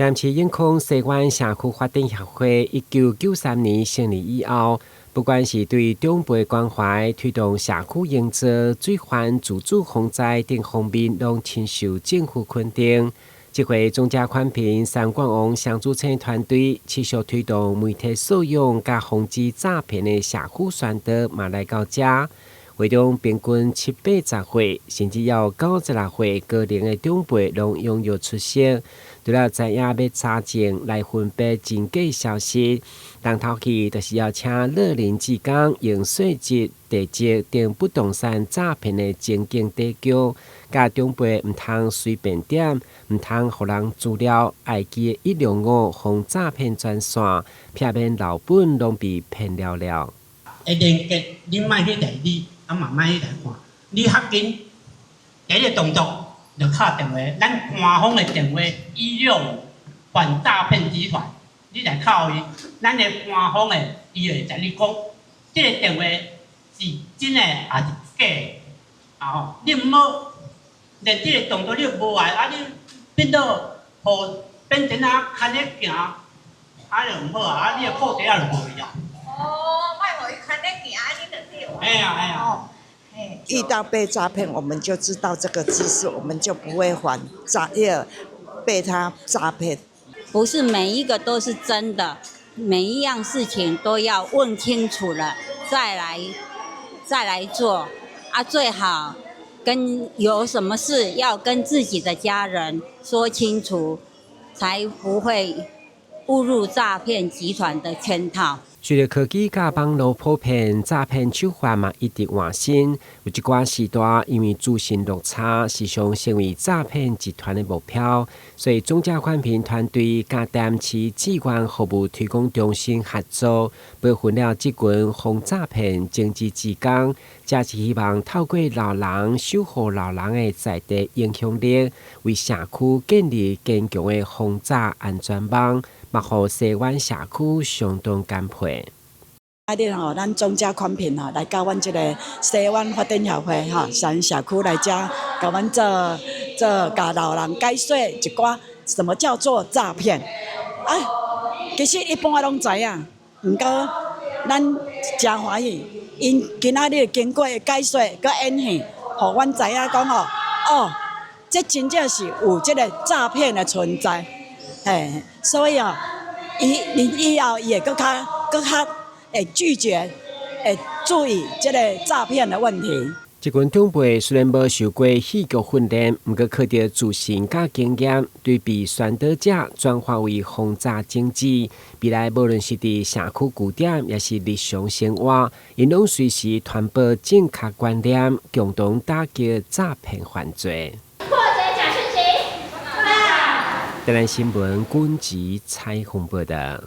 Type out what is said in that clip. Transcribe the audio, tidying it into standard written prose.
台南市永康西灣社區發展協會1993年成立以後，不管是對長輩關懷、推動社區營造、水患自主防災等方面，攏深受政府肯定。這回總召寬頻三冠王雙主持團隊持續推動媒體素養佮防止詐騙的社區宣導，嘛來到遮。會中平均七八十歲，甚至有96歲高齡的長輩攏踴躍出席。除了知影欲查證來分辨真假消息，重頭戲就是要請樂齡志工用稅籍、地籍等不動產詐騙的情景題腳，教長輩毋通隨便點，毋通予人資料，愛記165防詐騙專線，避免老本攏被騙了了。會連結，你莫去來理，啊嘛莫去來看，你較緊第一個動作就敲電話，咱官方的電話165反詐騙集團，你來敲伊，咱的官方的伊會共你講，這個電話是真的抑是假的，啊吼，你毋好連這個動作你都無愛，啊你變做予變成啊牽咧行，啊就毋好啊，啊你的褲底仔就無去啊。哦，莫予伊牽咧行，按呢就對。嘿啊嘿啊。遇到被詐騙，我們就知道這個知識，我們就不會還詐，被他詐騙。不是每一個都是真的，每一樣事情都要問清楚了再來做。啊，最好跟有什麼事要跟自己的家人說清楚，才不會誤入詐騙集團的圈套。隨著科技佮網路普遍，詐騙手法嘛一直換新。有一寡時代，因為資訊落差，時常成為詐騙集團的目標。所以，總召寬頻團隊佮台南市志願服務推廣中心合作，培訓了這群防詐騙種子志工，這是希望透過老人守護老人的在地影響力，為社區建立堅強的防詐安全網。嘛，予西灣社區相當感佩。今日吼，咱總召寬頻吼來到阮這个西灣發展協會吼，咱社區來遮，共阮做做共老人解說一寡什麼叫做詐騙。啊，其實一般攏知影，毋過咱誠歡喜，𪜶今仔日經過解說佮演戲，予阮知影講吼，哦，這真正是有這个詐騙的存在。嘿，所以哦，伊你以後伊會閣較閣較會拒絕，會注意這个詐騙的問題。這群長輩雖然無受過戲劇訓練，毋過靠著自信佮經驗，對被宣導者轉化為防詐種子。未來無論是佇社區據點，抑是日常生活，𪜶攏隨時傳播正確觀念，共同打擊詐騙犯罪。破解假訊息。台南新聞軍籍采訪報道。